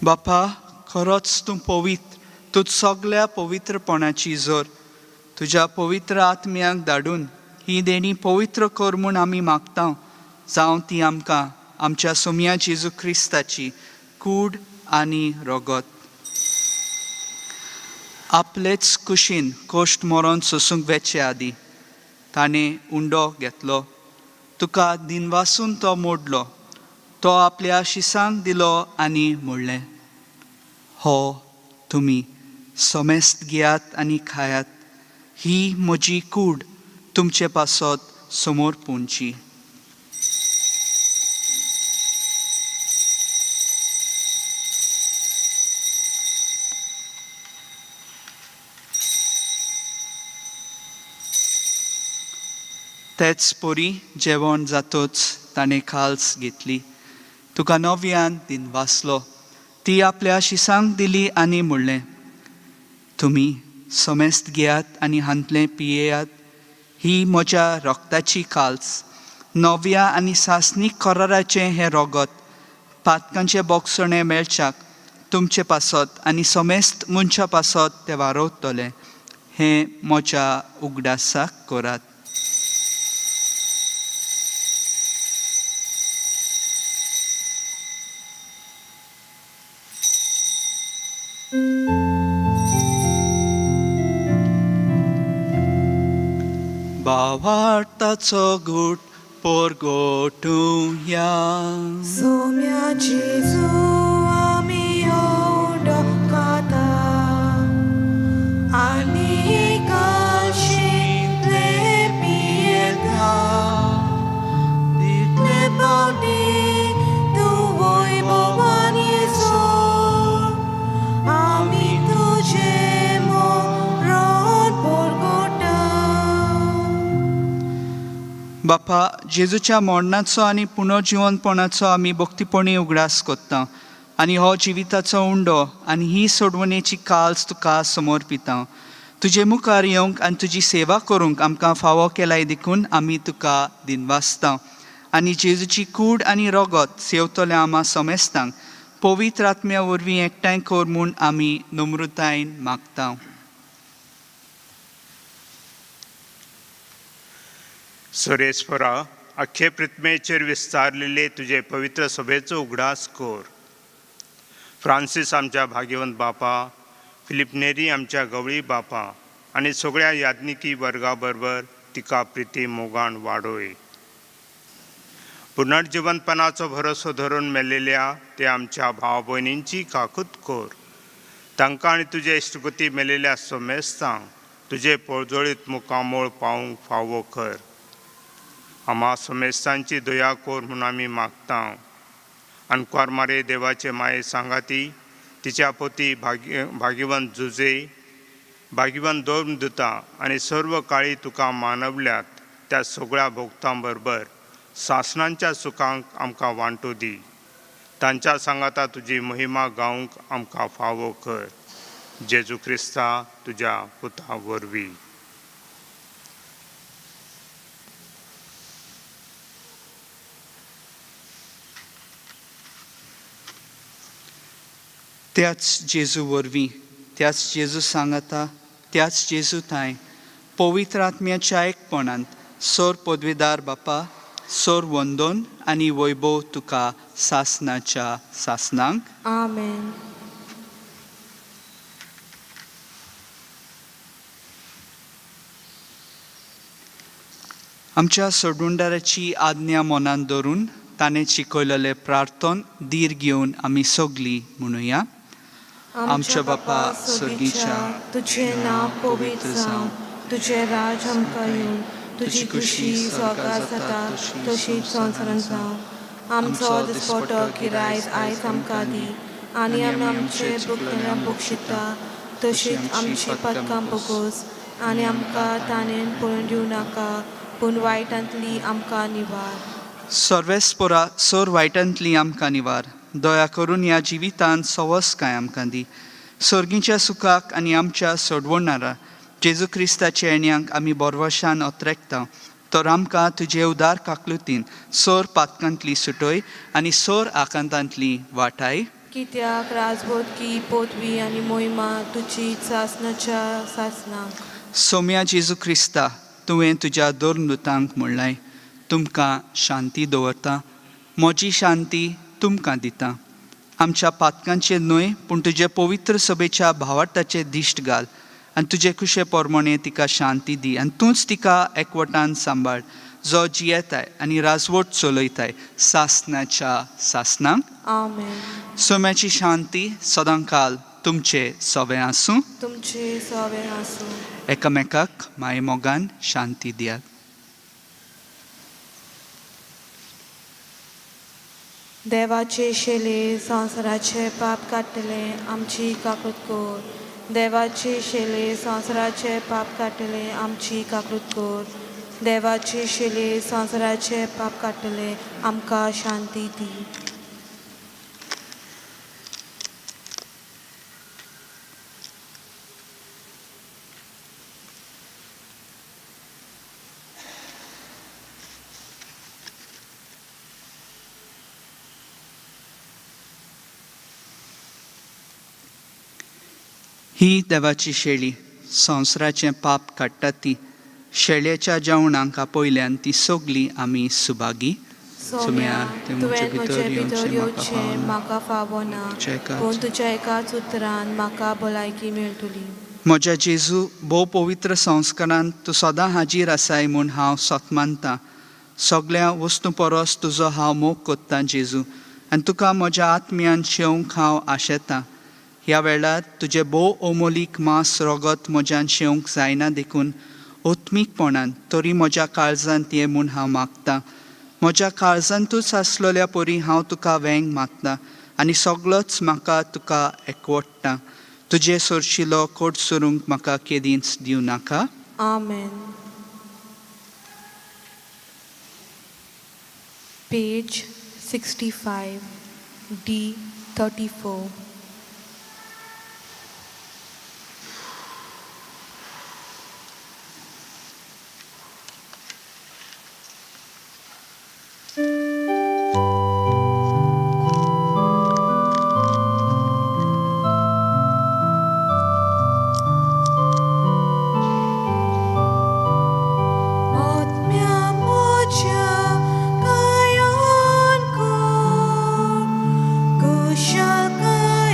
बापा, खरोच तूं पवित्र, तूं सगळ्या पवित्रपणाची जोर. तुज्या पवित्र आत्म्याक धाडून ही देणी पवित्र कर म्हूण आमी मागता. जावं ती आमकां आमच्या सोमया जेजू क्रिस्ताची कूड आनी रगत. आपलेच कुशीन कोश्ट मरोन सोसूंक वेचे आदीं ताणें उंडो घेतलो, तुका दिनवासून तो मोडलो, तो आपल्या शिसांक दिलो आनी म्हणलें, हो तुमी समेस्त घेयात आनी खायात, ही म्हजी कूड तुमचे पासत समोर पुंची. तेच परी जेवण जातोच ताणें खाल्स घेतली, तुका नव्यान दिनवासलो, ती आपल्या शिसांक दिली आनी म्हणलें, तुमी समेस्त घेयात आनी हांतलें पियेयात, ही म्हज्या रक्ताची काल्स, नव्या आनी सासणीक कराराचें हें रगत पातकांचें बोगसणें मेळच्याक तुमचे पासत आनी समेस्त मनशां पासत तें वारोवतलें, हें म्हज्या उगडासाक करात. भावार्थाचो गूट परगटुया. सोम्या जेजू आमी ओडकाता आनी काशिंतले पियेता, तितले पावटी तूं वैभवान येसो, आमी तुजें मरण परगटा. बापा, जेजूच्या मरणाचो आनी पुनर्जिवनपणाचो आमी भक्तीपणी उगडास करता आनी हो जिविताचो उंडो आनी ही सोडवणेची काल्स तुका समर्पिता. तुजे मुखार येवंक आनी तुजी सेवा करूंक आमकां फावो केलाय देखून आमी तुका दिनवासता आनी जेजूची कूड आनी रगत सेवतल्या आमा समेस्तांक पवित्र आत्म्या वरवीं एकठांय कर म्हूण आमी नम्रतायेन मागता. सुरेश्वरा, अख्खे पृथ्वेचेर विस्तारलेले तुजे पवित्र सभेचो उगडास कर. फ्रांसीस आमच्या भाग्यवंत बापा, फिलीप नेरी आमच्या गवळी बापा आनी सगळ्या याज्ञिकी वर्गा बरोबर तिका प्रिती मोगान वाडोय. पुनर्जिवनपणाचो भरोसो धरून मेलेल्या ते आमच्या भाव भयणींची काकूत कर. तांकां आनी तुजे इश्टगती मेलेल्या समेस्तांक तुजे पोळजोळीत मुखामोळ पावूंक फावो कर. आमा समेस्तांची दया कर म्हूण आमी मागता. आनकुवार मारे देवाचे माये सांगाती तिच्या पोती भाग्यवंत जुजे, भाग्यवंत दोन दुता आनी सर्व काळी तुका मानवल्यात त्या सगळ्या भोगतां बरोबर सासणांच्या सुखांक आमकां वांटो दी. तांच्या सांगाता तुजी महिमा गावंक आमकां फावो कर. जेजू क्रिस्ता तुज्या पुता वरवीं. त्याच जेजू वरवीं, त्याच जेजू सांगाता, त्याच जेजू थांय पवित्र आत्म्याच्या एकपणांत सोर पदवीदार बापा, सोर वंदन आनी वैभव तुका सासनाच्या सासनांक. आमेन. आमच्या सोडुंडाराची आज्ञा मनांत धरून ताणें शिकयलेलें प्रार्थन धीर घेवन आमी सगलीं म्हणुया. आमच्या बापा सर्गीच्या, तुजें नांव पवित्र जावं, तुजें राज आमकां येवं, तुजी खुशी स्वर्गार जाता तशीच संवसारांत जावं. आमचो दिसपटो गिरायज आयज आमकां दी आनी आमी आमचे भुगतण्या बक्षिता तशीच आमची पदकां बोगोस आनी आमकां ताणें पळोवन दिवं नाका, पूण वायटांतली आमकां निवार. सर्वेस्पोरा सोर वायटांतली आमकां निवार. दया करून ह्या जिवितांत सवस कांय आमकां दी. सर्गीच्या सुखाक आनी आमच्या सोडवणारा जेजू क्रिस्ताच्या येण्यांक आमी बोरवशान अत्रेकता. तर आमकां तुजे उदार काकलुतीन सोर पातकांतली सुटय आनी सोर आकांतांतली वाटाय. कित्याक राजबोधकी पोतवी आनी मोहिमा तुजी सासनाच्या सासनाक. सोम्या जेजू क्रिस्ता, तुवें तुज्या दोन दुतांक म्हणलाय, तुमकां शांती दवरता, म्हजी शांती तुमकां दिता. आमच्या पातकांचेर न्हय पूण तुजे पवित्र सभेच्या भावार्थाचे दिश्ट घाल आनी तुजे खुशे पोरमोणे तिका शांती दी आनी तूंच तिका एकवटान सांबाळ, जो जियेताय आनी राजवट चलयताय सासनाच्या सासनाक. आमेन. सोम्याची शांती सदांकाल तुमचे सवे आसूं. तुमचे सवे आसूं. एकामेकाक मायेमोगान शांती दियात. देवाचे शेले संवसाराचे पाप काडटले आमची काकूत कर. देवाचे शेले संवसाराचे पाप काडटले आमची काकूत कर. देवाचे शेले संवसाराचे पाप काडटले आमकां शांती दी. ही देवाची शेळी संवसाराचें पाप काडटा ती शेळयेच्या जेवणाक आपयल्यान ती सगली आमी सुभागी. सोम्या, तुवें म्हजे भितर येवचें म्हाका फावना, पूण तुज्या एकाच उतरान म्हाका भलायकी मेळटली. म्हज्या जेजू, भोव पवित्र संस्कारान तूं सदां हाजीर आसाय म्हूण हांव सत मानतां. सगळ्या वस्तूं परस तुजो हांव मोग कोत्तां जेजू, आनी तुका म्हज्या आत्म्यान शेवंक हांव आशेतां. ह्या वेळार तुजें भोव अमोलीक मांस रगत म्हज्यान शेवंक जायना देखून आत्मीकपणान तरी म्हज्या काळजांत ये म्हूण हांव मागतां. म्हज्या काळजांतूच आसलेल्या परी हांव तुका वेंग मागता आनी सगळोच म्हाका तुका एकवटता. तुजे सरशिलो कोट सरूंक म्हाका केदींच दिवं नाका. आमेन. Page 65, D 34. आत्म्या म्हज्या गायन कर, कुशलकायेन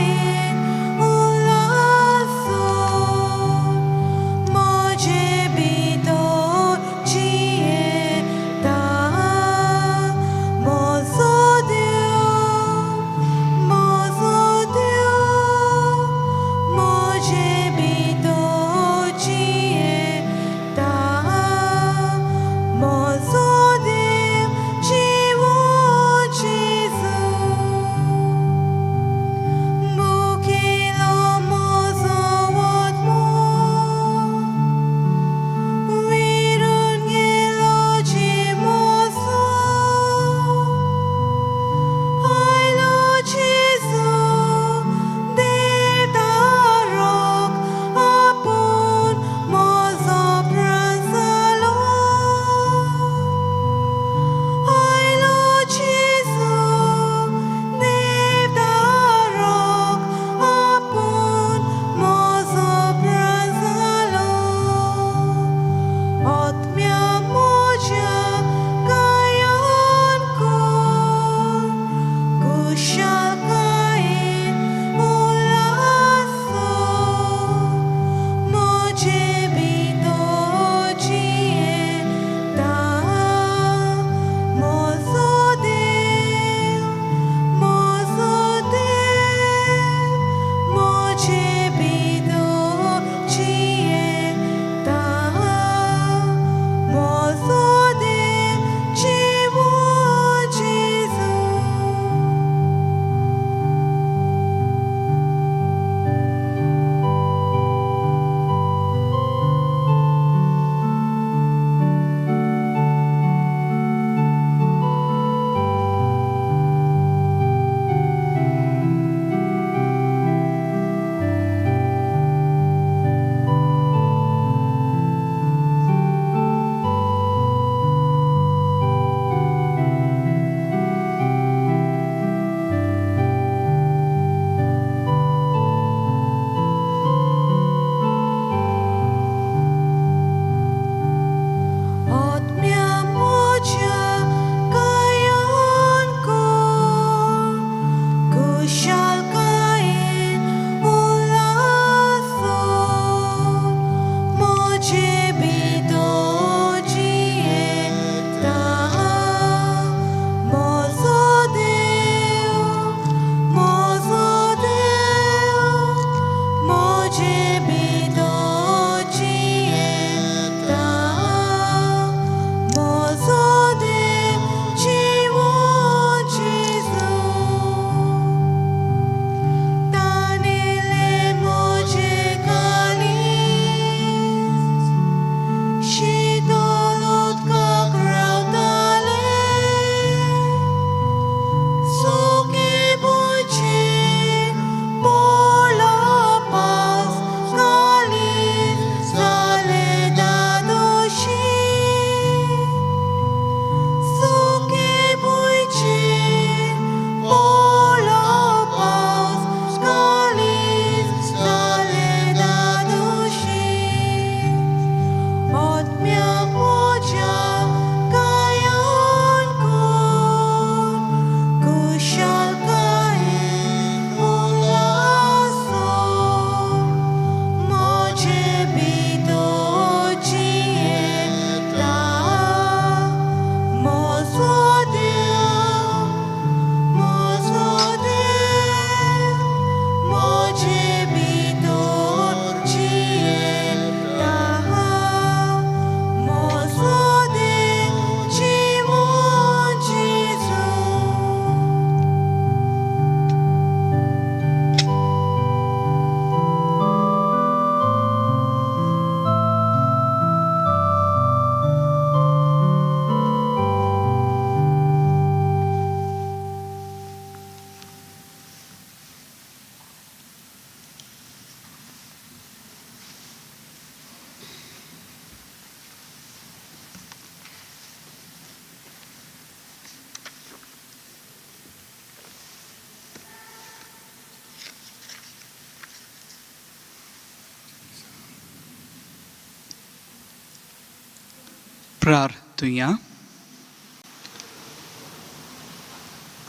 प्रार्थुया.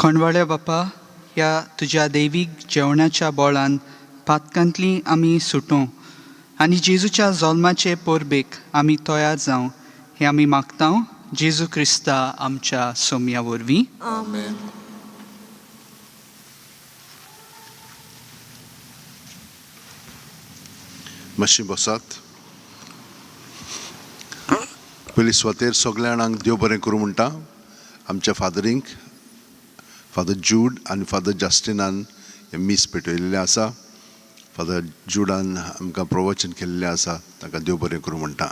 कोंडवाड्या बापा, ह्या तुज्या दैवीक जेवणाच्या बोळान पातकांतली आमी सुटों आनी जेजूच्या जल्माचे परबेक आमी तयार जावं हें आमी मागता जेजू क्रिस्ता आमच्या सोम्या वरवीं. आमेन. मातशी बसात. पयली सुवातेर सगल्या जाणांक देव बरें करूं म्हणटा. आमच्या फादरींक, फादर जूड आनी फादर जस्टिनान हें मीस पेटयलेलें आसा. फादर जुडान आमकां प्रवचन केल्लें आसा, ताका देव बरें करूं म्हणटा.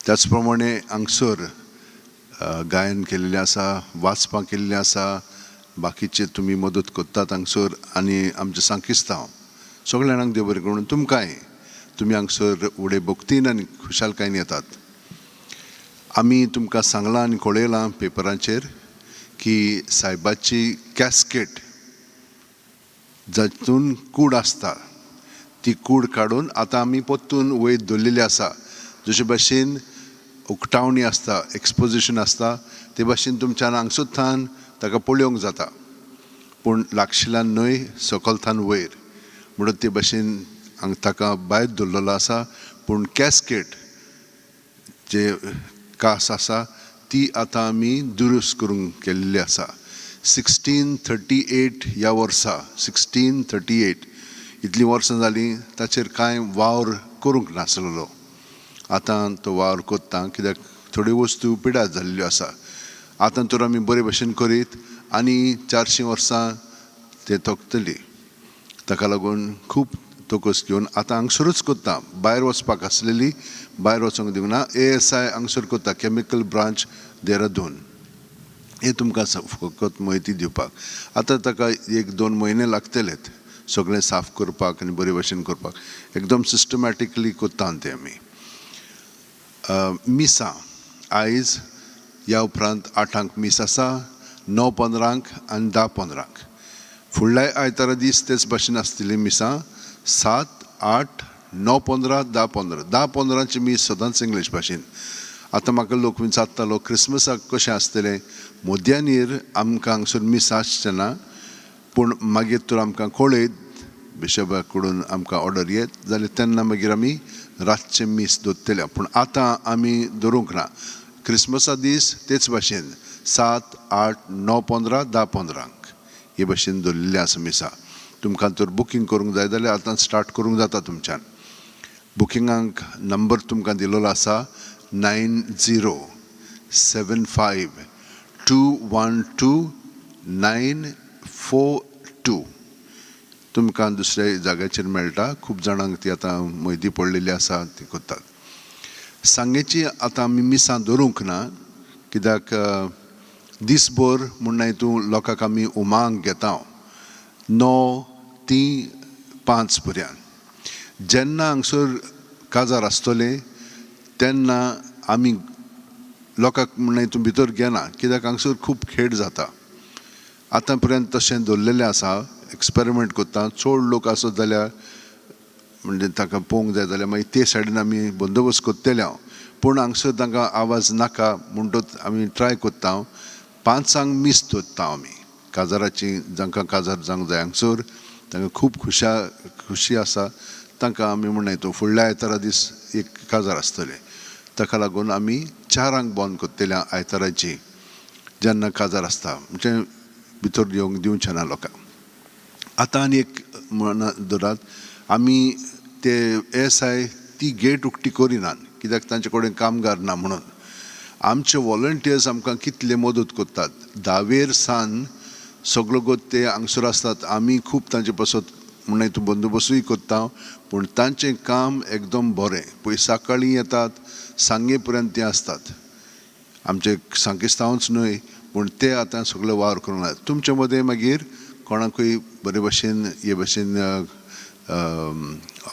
त्याच प्रमाणे हांगसर गायन केल्लें आसा, वाचपां केल्लीं आसा, बाकीचे तुमी मदत करतात हांगसर आनी आमचें सांकिस्तांव सगल्या जाणांक देव बरें करूं. तुमकांय तुमी हांगसर उडे भक्तीन आनी खुशालकायेन येतात. आमी तुमकां सांगलां आनी कळयलां पेपरांचेर की सायबाची कॅस्केट जातून कूड आसता ती कूड काडून आतां आमी परतून वयर दवरलेली आसा. जशे भाशेन उक्तावणी आसता, एक्सपोजिशन आसता, ते भाशेन तुमच्यान हांगसर ताका पळोवंक जाता, पूण लागशिल्यान न्हय, सकलथान वयर. म्हणून ते भाशेन हांगा ताका भायर दवरलेलो आसा. पूण कॅस्केट जे कास आसा ती आतां आमी दुरुस्त करूंक केल्ली आसा. 1638 ह्या वर्सा, 1638, इतलीं वर्सां जालीं ताचेर कांय वावर करूंक नासलेलो. आतां तो वावर कोत्ता कित्याक थोड्यो वस्तू पिड्यार जाल्ल्यो आसा. आतां तर आमी बरे भशेन करीत आनी 400 वर्सां ते तोखतली. ताका लागून खूब तोकस घेवन आतां हांगसरूच कोत्ता. भायर वचपाक आसलेली भायर वचोंक दिवंक ना. एएसआय हांगसर कोत्ता, केमिकल ब्रांच देहरादून. हें तुमकां फकत म्हायती दिवपाक. आतां ताका 1-2 म्हयने लागतलेत सगळें साफ करपाक आनी बरे भशेन करपाक. एकदम सिस्टमॅटिकली कोत्ता तें आमी. मिसां आयज ह्या उपरांत 8ांक मीस आसा, 9:15 आनी 10:15. फुडल्या आयतारा दीस तेच भाशेन आसतली मिसां, 7, 8, 9:15, 10:15. 10:15ची मीस सदांच इंग्लीश भाशेन. आतां म्हाका लोक विचारतालो क्रिसमसाक कशें आसतलें. मोद्यानीर आमकां हांगसर मीस आसचें ना, पूण मागीर तर आमकां कळयत बिशपा कडून आमकां ऑर्डर येत जाल्यार तेन्ना मागीर आमी रातचें मीस दवरतले. पूण आतां आमी दवरूंक ना. क्रिसमसा दीस तेच भाशेन 7, 8, 9:15, 10:15 हे भाशेन दवरलेलें आसा मिसां. तुमकां तर बुकींग करूंक जाय जाल्यार आतां स्टार्ट करूंक जाता तुमच्यान. बुकिंगांक नंबर तुमकां दिलेलो आसा, 9075 212 942. तुमकां दुसऱ्या जाग्याचेर मेळटा. खूब जाणांक ती आतां म्हायती पडलेली आसा, ती करतात. सांगेची आतां आमी मिसां दवरूंक ना कित्याक दीसभर म्हूण तूं लोकांक आमी उमांग घेता 9 ते 5 पर्यंत. जेन्ना हांगसर काजार आसतलें तेन्ना आमी लोकांक म्हण तूं भितर घेना कित्याक हांगसर खूब खेळ जाता. आतां पर्यंत तशें दवरलेलें आसा. एक्सपेरिमेंट करता. चड लोक आसत जाल्यार म्हणजे ताका पळोवंक जाय जाल्यार मागीर ते सायडीन आमी बंदोबस्त करतले हांव. पूण हांगसर तांकां आवाज नाका म्हणटच आमी ट्राय करता. 5ांक मीस दवरता आमी काजाराची. जांकां काजार जावंक जाय हांगसर तांकां खूब खुशी आसा, तांकां आमी म्हणनाय तूं फुडल्या आयतारा दीस एक काजार आसतलें. ताका लागून आमी 4ांक बंद करतले आयताराची जेन्ना काजार आसता, म्हणजे भितर येवंक दिवचें ना लोकांक. आतां आनी एक म्हणा धरात, आमी ते एएसआय ती गेट उक्ती करिनात कित्याक तांचे कडेन कामगार ना म्हणून. आमचे वॉलंटियर्स आमकां कितले मदत करतात. 10वेर सान सगलो गोत ते हांगसर आसतात. आमी खूब तांचे पासत म्हणून तूं बंदोबस्तूय करता, पूण तांचें काम एकदम बरें. पयलीं सकाळीं येतात, सांगे पर्यंत ते आसतात. आमचे सांकिस्तांवच न्हय पूण ते आतां सगळे वावर करूंक लागले. तुमचे मदें मागीर कोणाकूय बरे भशेन हे भशेन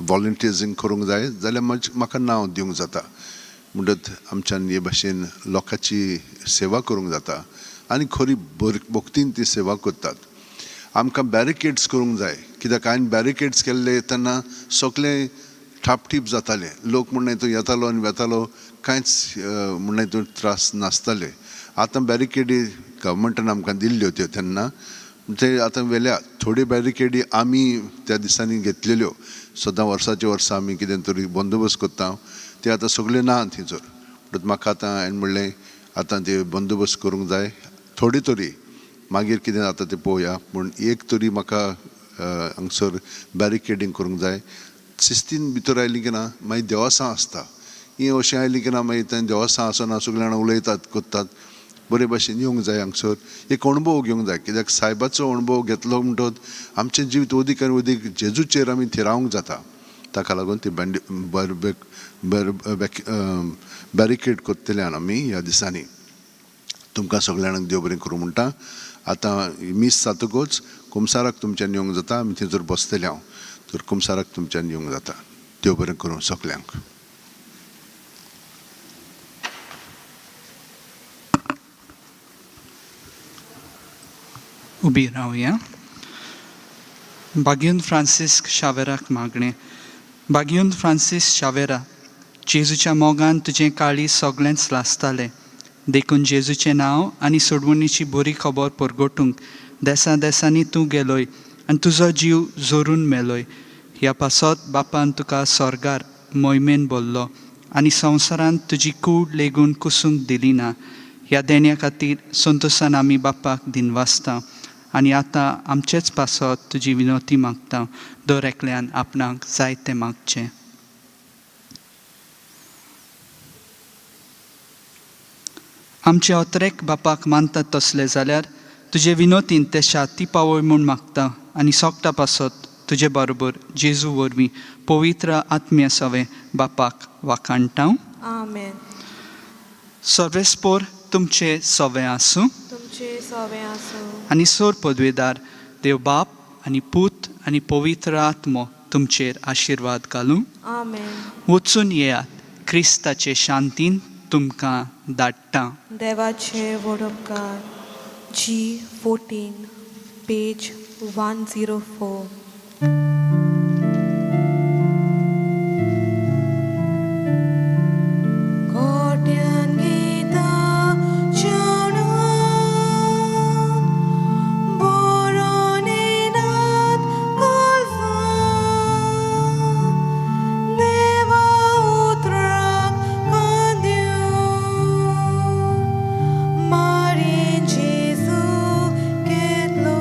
वॉलंटियर्सींग करूंक जाय जाल्यार म्हाका नांव दिवंक जाता. म्हणटत आमच्यान हे भाशेन लोकांची सेवा करूंक जाता आनी खरी भक्तीन ती सेवा करतात. आमकां बॅरिकेड्स करूंक जाय कित्याक हांवें बॅरिकेड्स केल्ले तेन्ना सगळें ठापटीप जातालें. लोक म्हण तूं येतालो आनी वेतालो, कांयच म्हण तूं त्रास नासताले. आतां बॅरिकेडी गव्हर्मेंटान आमकां दिल्ल्यो त्यो तेन्ना ते आतां वेल्या थोड्यो बॅरिकेडी आमी त्या दिसांनी घेतलेल्यो. सदां वर्साचे वर्सा आमी कितें तरी बंदोबस्त करता, ते आतां सगळे ना थंयसर. म्हणटकच म्हाका आतां हांवें म्हणलें आतां ते बंदोबस्त करूंक जाय थोडी तरी, मागीर कितें जाता तें पळोवया. पूण एक तरी म्हाका हांगसर बॅरिकेडींग करूंक जाय. शिस्तीन भितर आयली की ना मागीर देवसां आसता, ही अशें आयली की ना मागीर थंय देवसां आसना, सगळीं जाणां उलयतात करतात. बरे भाशेन येवंक जाय हांगसर, एक अणभव घेवंक जाय. कित्याक सायबाचो अणभव घेतलो म्हणटकच आमचें जिवीत अदीक आनी अदीक जेजूचेर आमी थिरावंक जाता. ताका लागून ती बॅरिकेड करतले आमी ह्या दिसांनी. तुमकां सगळ्या जाणांक देव बरें करूं म्हणटा. आतां मीस जातकूच कुमसाराक तुमच्यान येवंक जाता, आमी थंयसर बसतले हांव, तर कुमसाराक तुमच्यान येवंक जाता. देव बरें करूं सगल्यांक. उबी रावया. बागयून फ्रांसीस्क शावेराक मागणें. बागयून फ्रांसीस शावेरा, जेजूच्या मोगान तुजें काळीज सगळेंच लासतालें, देखून जेजूचें नांव आनी सोडवणीची बरी खबर परगटूंक देसा देसांनी तूं गेलोय आनी तुजो जीव जोरून मेलोय. ह्या पासत बापान तुका स्वर्गार मोहिमेन बोल्लो आनी संवसारांत तुजी कूड लेगून कुसूंक दिली ना. ह्या देण्या खातीर संतोसान आमी बापाक दिनवासता आनी आतां आमचेच पासत तुजी विनवती मागता. दर एकल्यान आपणाक जाय तें मागचें. आमचे अत्रेक बापाक मानतात तसले जाल्यार तुजे विनोतीन ते शाती पावय म्हूण मागता आनी सोगटा पासत तुजे बरोबर जेजू वरवीं पवित्र आत्म्या सवें बापाक वाखाणटा. आमेन. सर्वेस्पोर तुमचे सवें आसूं, तुमचे सवें आसूं. आनी सोर पदवेदार देव बाप आनी पूत आनी पवित्र आत्मो तुमचेर आशिर्वाद घालूं. आमेन. वचून येयात, क्रिस्ताचे शांतीन तुमकां धाडटा. देवाचे व्हड उपकार. जी 14 पेज 104. गोट्यान गीतां जेवणां, बरोवन येनात कल्फां, देवा उतराक कान दिवन, मारीन जेजू घेतलो.